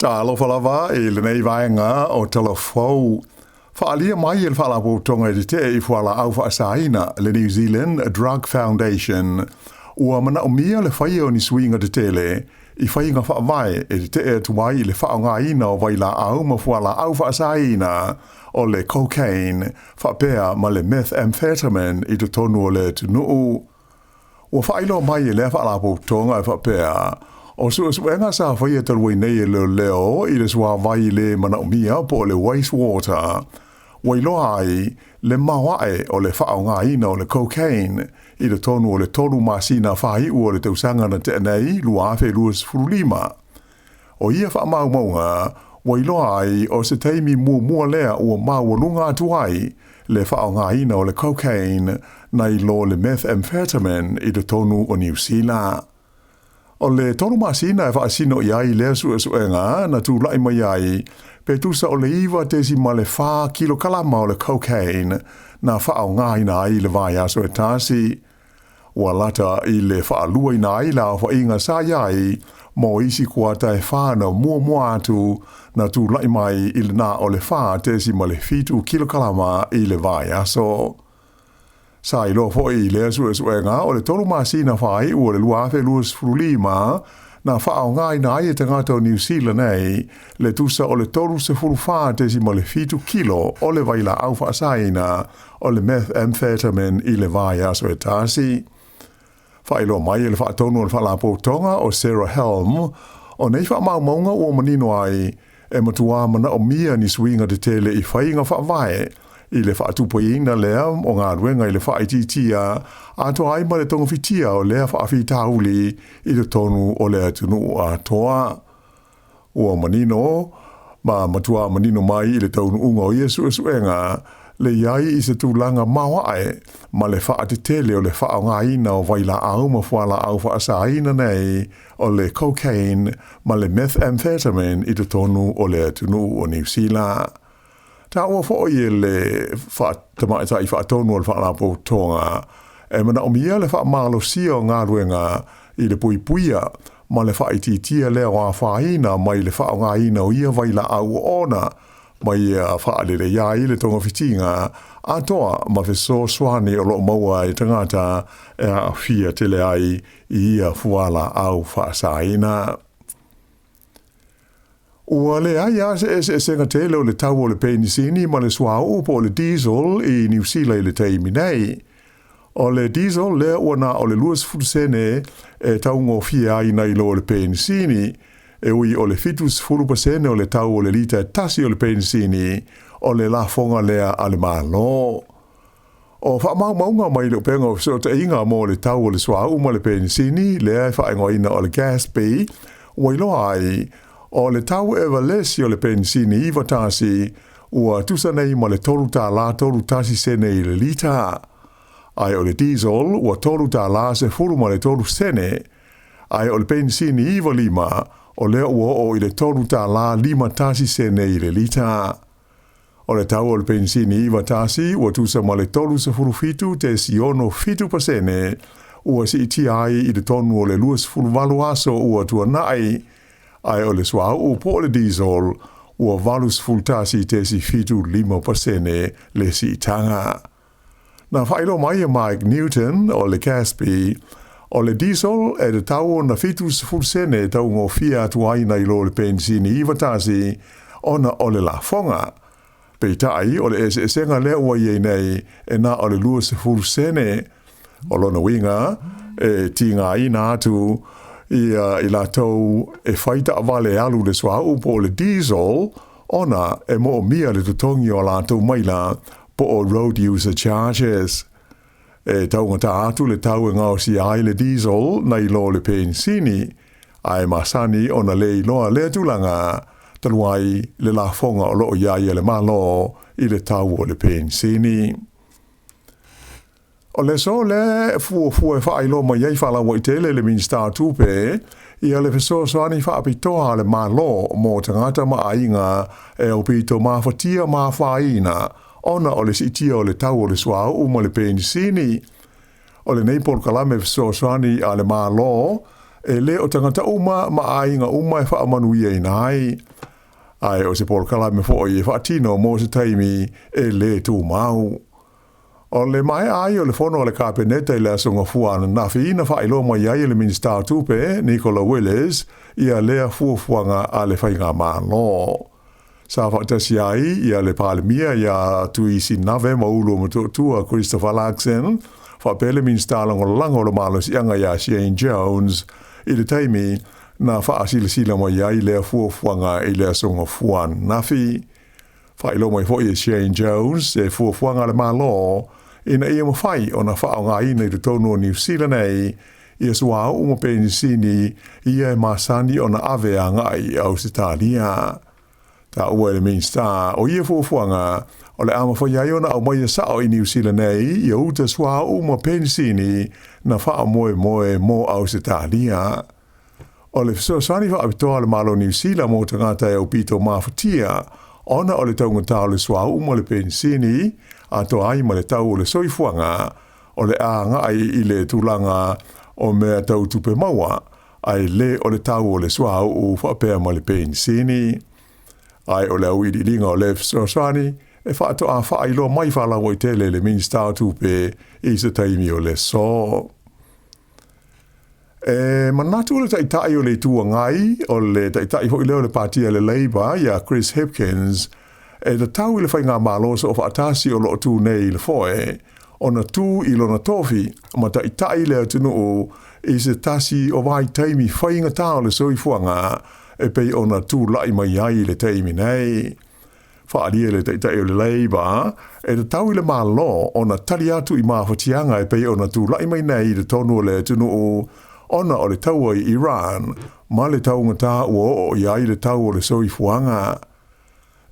Talofa lava i lenei vaega o Tala Fou. Faaalia mai e le Faalapotopotoga e Tetee i Fualaau Faasaina, le New Zealand Drug Foundation, ua manaomia le faia o ni suiga tetele i faiga faavae e tetee atu ai i le faaaogaina o vailaau ma fualaau faasaina o le cocaine faapea ma le methamphetamine i totonu o le atunuu. Ua faailoa mai e lea Faalapotopotoga e faapea, o suesuega sa faia talu ai nei e leoleo i le suavai le manaomia po o le waste water, ua iloa ai le maoae o le faaaogaina o le cocaine i totonu o le 3 masina faaiu o le tausaga na tea nei 2025. O ia faamaumauga ua iloa ai o se taimi muamua lea ua maualuga atu ai le faaaogaina o le cocaine nai lo le methamphetamine i totonu o Niu Sila. O le 3 masina e faasino i ai lea suesuega na tulai mai ai pe tusa o le 9.4 kilokalama o le cocaine na faaaogaina ai le vaiaso e tasi. Ua lata i le faaluaina ai le aofaiga sa i ai mo isi kuata e 4 na muamua atu na tulai mai i le na o le 4.7 kilokalama i le vaiaso. Sa iloa foi i lea suesuega o le 3 masina faaiu o le 2025 na faaaogaina ai e tagata o Niu Sila nei le tusa o le 34.7 kilo o le vailaau faasaina o le methamphetamine i le vaiaso e tasi. Faailoa mai e le faatonu o le Faalapotopotoga o Sarah Helm, o nei faamaumauga ua manino ai e matua manaomia ni suiga tetele i faiga faavae i le faatupeina lea o galuega i le faaitiitia atoa ai ma le togafitia o lea faafitauli i totonu o le atunuu atoa. Ua manino ma matua manino mai i le taunuuga o ia suesuega le i ai i se tulaga maoae ma le faatetele o le faaaogaina o vailaau ma fualaau faasaina nei o le cocaine ma le methamphetamine i totonu o le atunuu o Niu Sila. Taua foi e le tamaitai faatonu o le Faalapotopotoga e manaomia le faamalosia o galuega i le puipuia ma le faaitiitia lea o afaina mai le faaaogaina o ia vailaau oona ma ia faaleleia ai le togafitiga atoa ma fesoasoani o loo maua ai tagata e aafia tele ai i ia fualaau faasaina. Ua leai lava se eseesega tele o le tau o le penisini ma le suauu po o le diesel i Niu Sila i le taimi nei. O le diesel lea ua na o le 20 sene e taugofie ai nai lo le penisini, e ui o le 70% o le tau o le lita e tasi o le penisini o le lafoga lea a le Malo. O faamaumauga mai le upega o fesootaiga mo le tau o le suauu ma le penisini lea e faaigoaina o le GASB, ua iloa ai o le tau evalesi o le penisini iva tasi ua tusa nei ma le $3 31 sene i le lita. Ae o le diesel ua $3 13 sene. Ae o le penisini iva lima o lea ua oo i le $3 51 sene i le lita. O le tau o le penisini iva tasi ua tusa ma le 37.67% ua siitia ai i totonu o le 28 aso ua tuanai, ae o le suauu po o le diesel ua 81.75% le siitaga. Na faailoa mai e Mike Newton o le GASB, o le diesel e tatau ona 70 sene e taugofie atu ai nai lo le penisini iva tasi ona o le lafoga. Peitai o le eseesega lea ua i ai nei e na o le 20 sene. O lona uiga e tigaina atu ia i latou e fai taavale e alu i le suauu po o le diesel ona e moomia le totogi o latou maila po o road user charges. E taugata atu le tau e gaosia ai le diesel nai lo le penisini, ae masani ona le iloa lea tulaga talu ai le lafoga o loo i ai e le Malo i le tau o le penisini. O le aso lea e fuafua e faailoa mai ai faalauaitele le Minisita o Tupe ia le fesoasoani faapitoa a le Malo mo tagata ma aiga e aupito mafatia ma afaina ona o le siitia o le tau o le suauu ma le penisini. O lenei polokalame fesoasoani a le Malo e lē o tagata uma ma aiga uma e faamanuiaina ai, ae o se polokalame foʻi e faatino mo se taimi e lē tumau. O le maea ai o le fono a le Kapeneta i le Aso Gafua ananafi na faailoa mai ai e le Minisita o Tupe, Nicola Willis, ia lea fuafuaga a le Faigamalo. Sa faatasi ai ia le Palemia ia Tuisi Nave ma Ulu o Motootua Christopher Luxon, faapea le Minisita Lagolago o le Malosiaga ia Shane Jones i le taimi na faasilasila mai ai lea fuafuaga i le Aso Gafua ananafi. Faailoa mai foi e Shane Jones se fuafuaga a le Malo ina ia mafai ona faaaogaina i totonu o Niu Sila nei ia suauu ma penisini ia e masani ona ave agai i Ausetalia. Taua e le Minisita o ia fuafuaga o le a mafai ai ona aumaia sao i Niu Sila nei ia uta suauu ma penisini na faamoemoe mo Ausetalia. O le fesoasoani faapitoa a le Malo o Niu Sila mo tagata e aupito mafatia ona o le taugata o le suauu ma le penisini, atoa ai ma le tau o le soifuaga, o le a agai i le tulaga o mea tau tupe maua, ae le o le tau o le suauu faapea ma le penisini. Ae o le auiliiliga o lea fesoasoani e faatoa faailoa mai faalauaitele e le Minisita o Tupe i se taimi o le aso. E manatu le Taitai o le Itu Agai, o le Taitai foi lea o le Pati a le Labour, ia Chris Hipkins, e tatau i le Faigamalo Soofaatasi o lo o tu nei i le foe, ona tu i lona tofi ma taitai le atunuu i se tasi o vaitaimi faigata o le soifuaga e pei ona tulai mai ai i le taimi nei. Faaalia le Taitai o le Labour, e tatau i le Malo ona tali atu i mafatiaga e pei ona tulai mai nei i totonu o le atunuu ona o le taua i Iran ma le taugata ua oo i ai le tau o le soifuaga.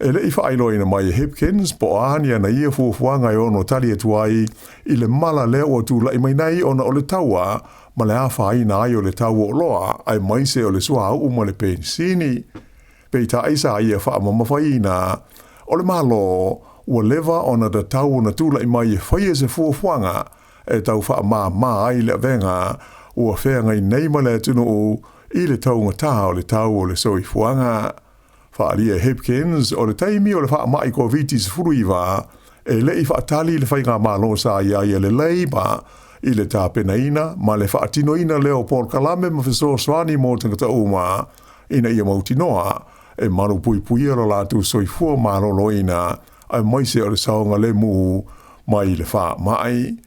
E le i faailoaina mai e Hipkins po o a ni ana ia fuafuaga e ono tali atu ai i le mala lea ua tulai mai nei ona o le taua ma le afaina ai o le tau o oloa aemaise o le suauu ma le penisini. Peitai sa ia faamamafaina, o le Malo ua leva ona tatau ona tulai mai e faia se fuafuaga e tau faamāmā ai le avega ua feagai nei ma le atunuu i le taugata o le tau o le soifuaga. Faaalia e Hipkins, o le taimi o le faamai Koviti-19, e le i faatali le faigamalo sa i ai a le Labour i le tapenaina ma le faatinoina lea o polokalame ma fesoasoani mo tagata uma ina ia mautinoa e malupuipuia lo latou soifua maloloina aemaise o le saogalemu mai le faamai.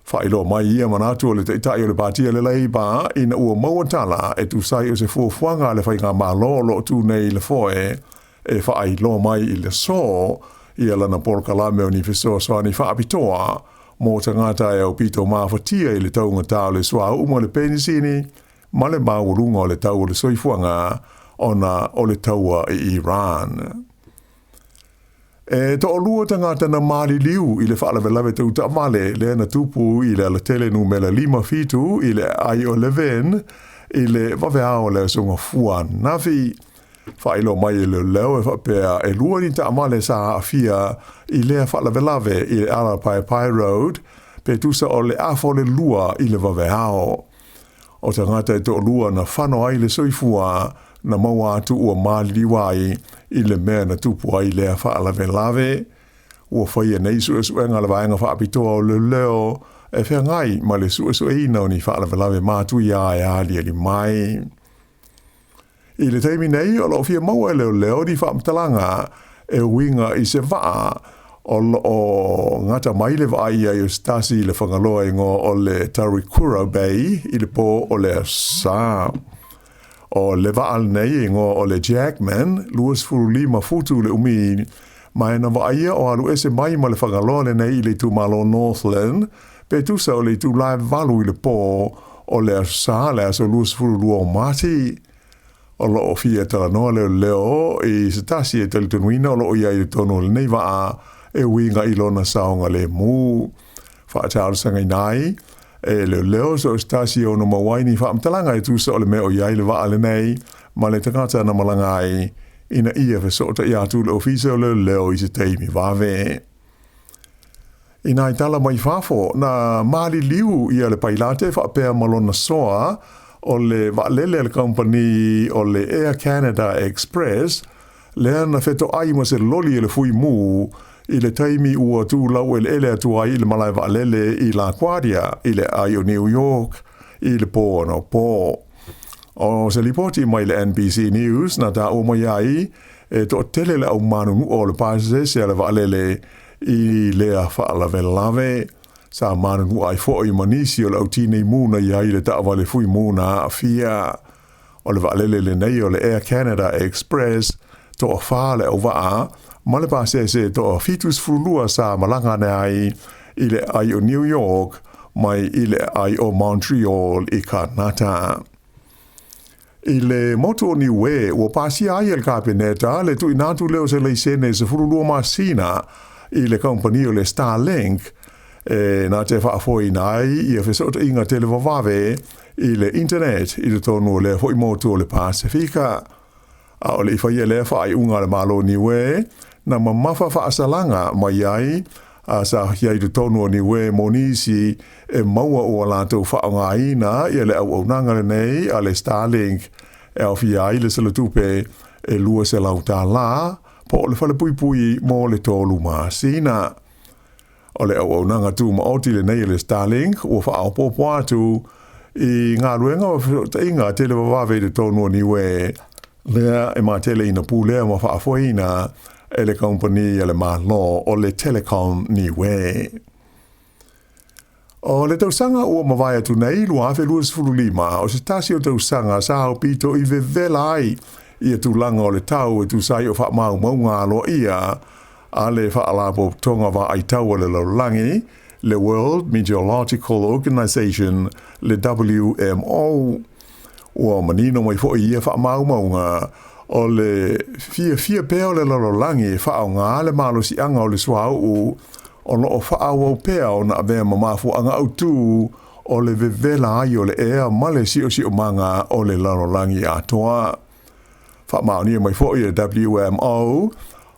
Faailoa mai ia manatu o le Taitai o le Pati a le Labour ina ua maua tala e tusa ai o se fuafuaga a le Faigamalo o lo o tu nei i le foe e faailoa mai i le aso ia lana polokalame o ni fesoasoani faapitoa mo tagata e aupito mafatia i le taugata o le suauu ma le penisini ma le maualuga o le tau o le soifuaga ona o le taua i Iran. E toalua tagata na maliliu i le faalavelave tau taavale lea na tupu i le alatele numera 57 i le aai o Levin i le vaveao o le Aso Gafua ananafi. Faailoa mai e leoleo e faapea e lua ni taavale sa aafia i lea faalavelave i le ala Paepae Road pe tusa o le afa o le lua i le vaveao. O tagata e toalua na fano ai le soifua na maua atu ua maliliu ai i le mea na tupu ai lea faalavelave. Ua faia nei suesuega a le Vaega Faapitoa o Leoleo e feagai ma le suesueina o ni faalavelave matuia e aliali mai. I le taimi nei, o lo o fia maua e leoleo ni faamatalaga e uiga i se vaa o lo o gata mai le vaai i ai o se tasi i le Fagaloa igoa o le Tarikura Bay i le pō o le Aso Sa. O le vaa lenei igoa o le Jackman, 25 futu le umi, ma e na vaaia o alu ese mai ma le Fagaloa lenei i le itumalo Northland, pe tusa o le itula e 8 i le pō o le Aso Sa, le aso 22 o Mati. O lo o fia talanoa leoleo i se tasi e talitonuina o lo o i ai i totonu o lenei vaa e uiga i lona saogalemu. Faatalosagaina ai e leoleo so o se tasi e ono maua ai ni faamatalaga e tusa o le mea o i ai le vaa lenei ma le tagata na malaga ai ina ia fesootai atu le ofisa o leoleo i se taimi vave. I nai tala mai fafo, na maliliu ia le pailate faapea ma lona soa O le vaalele a le kamupani o le Air Canada Express lea na fetoai ma se loli o le Fui Mu i le taimi ua tu laueleele atu ai i le malae vaalele i La Guardia i le aai o New York i le pō anapo. O se lipoti mai le NBC News na taua mai ai e toatele le au manunua o le pasese a le vaalele i lea faalavelave. Sa manunua ai foi ma nisi o le au tinei mu na i ai i le taavale fui mu na aafia. O le vaalele lenei o le Air Canada Express, toafa le auvaa ma le pasese toa 72 sa malaga ane ai i le aai o New York mai i le aai o Montreal i Kanata. I le motu o Niue, ua pasia ai e le Kapeneta le tuuina atu lea o se laisene 12 masina i le kamupani o le Starlink e na te faafoeina ai ia fesootaiga televavave i le internet i totonu o lea foi motu o le Pasefika. A o le i faia lea faaiuga a le Malo o Niue, na mamafa faasalaga mai ai a sa i ai i totonu o Niue mo nisi e maua ua latou faaaogaina ia le auaunaga lenei a le Starlink e aofia ai le selatupe e $200 po o le falepuipui mo le 3 masina. O le auaunaga tumaoti lenei a le Starlink ua faaopoopo atu i galuega o fesootaiga televavave i totonu o Niue, lea e mateleina pulea ma faafoeina e le kamupani a le Malo o le Telecom Niue. O le tausaga ua mavae atu nei 2025, o se tasi o tausaga sa aupito i vevela ai ia tulaga o le tau e tusa ai o faamaumauga aloaia a le Faalapotopotoga Vaai Tau a le Lalolagi, le World Meteorological Organization, le WMO. Ua manino mai foi ia faamaumauga, o le fiafia pea o le lalolagi e faaaoga le malosiaga o le suauu o lo o faaauau pea ona avea ma mafuaaga autū o le vevela ai o le ea ma le siosiomaga o le lalolagi atoa. Faamaonia mai foi e WMO,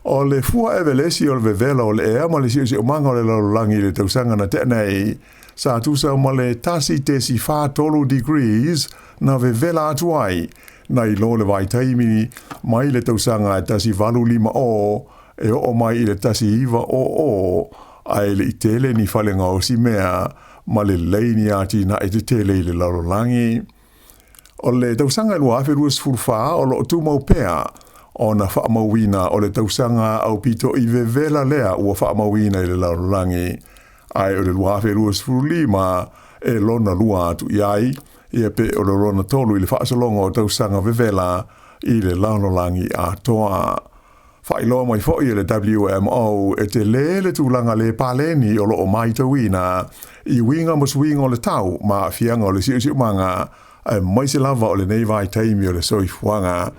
o le fua evelesi o le vevela o le ea ma le siosiomaga o le lalolagi i le tausaga na tea nei, sa tusa ma le 1.43 degrees na vevela atu ai, nai lo le vaitaimi mai le tausaga e 1850 e oo mai i le 1900, ae le i tele ni fale gaosi mea ma lelei ni atinae tetele i le lalolagi. O le tausaga e 2024 o lo o tumau pea ona faamauina o le tausaga aupito i vevela lea ua faamauina i le lalolagi, ae o le 2025 e lona lua atu i ai, ia pe o le lona tolu i le faasologa o tausaga vevela i le lalolagi atoa. Faailoa mai foi e le WMO e telē le tulaga le paleni o lo o matauina i uiga ma suiga o le tau ma aafiaga o le siosiomaga, aemaise lava o lenei vaitaimi o le soifuaga,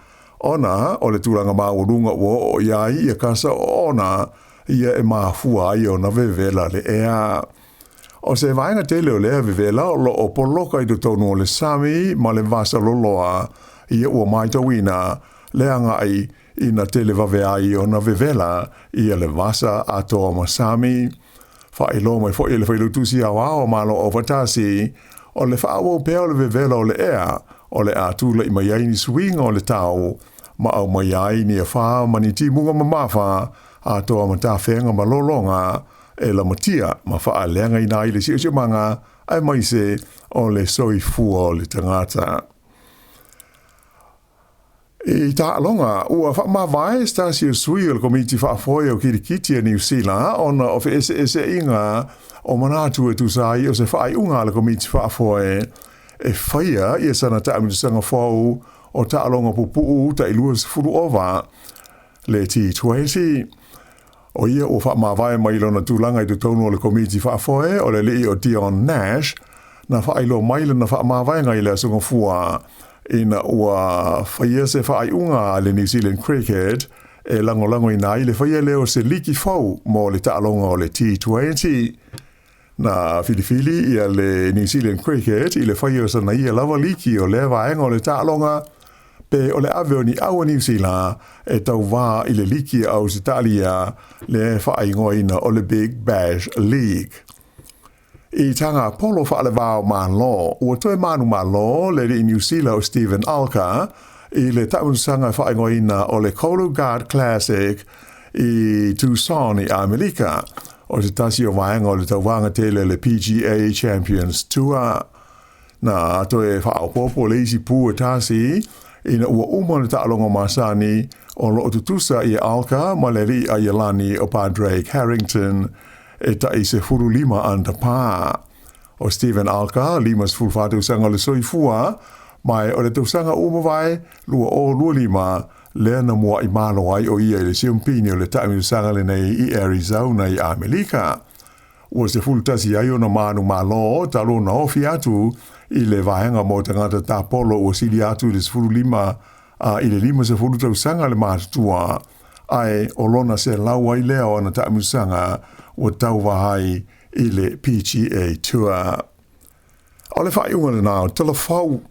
ona o le tulaga maualuga ua oo i ai ia kasa oona ia e mafua ai ona vevela le ea. O se vaega tele o lea vevela o lo o poloka i totonu o le sami ma le vasa loloa, ia ua matauina le agai ina televave ai ona vevela ia le vasa atoa ma sami. Faailoa mai foi e le Failautusi Aoao o Malo Aufaatasi, o le faaauau pea o le vevela o le ea, o le a tulai mai ai ni suiga o le tau, ma aumai ai ni afa ma ni timuga mamafa, atoa ma tafega ma lologa e lamatia ma faaleagaina ai le siosiomaga aemaise o le soifua o le tagata. I taaloga, ua faamavae se tasi o sui o le Komiti Faafoe o Kirikiti a Niu Sila ona o feeseeseaiga o manatu e tusa ai o se faaiuga a le Komiti Faafoe e faia ia sana taamilosaga fou o taaloga pupuu tai 20 ova, le T20. O ia ua faamavae mai lona tulaga i totonu o le Komiti Faafoe o le alii o Dion Nash, na faailoa mai lana faamavaega i le Aso Gafua ina ua faia se faaiuga a le New Zealand Cricket e lagolagoina ai le faia lea o se liki fou mo le taaloga o le T20. Na filifili ia le New Zealand Cricket i le faia o sana ia lava liki o lea vaega o le taaloga, pe o le ave o ni au a Niu Sila e tauvā i le liki a Ausetalia lea e faaigoaina o le Big Bash League. I taga polo faalevao Malo, ua toe manumalo le alii Niu Sila o Steven Alker i le taamilosaga e faaigoaina o le Cologuard Classic i Tucson i Amerika, o se tasi o vaega o le tauvaga tele o le PGA Champions Tour. Na toe faaopoopo le isi pu e tasi ina ua uma le taaloga masani o loo tutusa ia Alker ma le alii Aialani o Padraig Harrington e tai 15 anda pā. O Steven Alker, 54 tausaga o le soifua, ma o le tausaga ua mavae 2025 lea na muai malo ai o ia i le siumpini o le taamilosaga lenei i Arizona i Amerika. Ua 11 ai ona manumalo talu ona ofi atu i le vaega mo tagata tapolo ua sili atu i le 15 a i le 50 tausaga le matutua, ae o lona 100 ai lea o ana taamilosaga ua tauva ai i le PGA Tour. O le faaiuga lena o Tala Fou.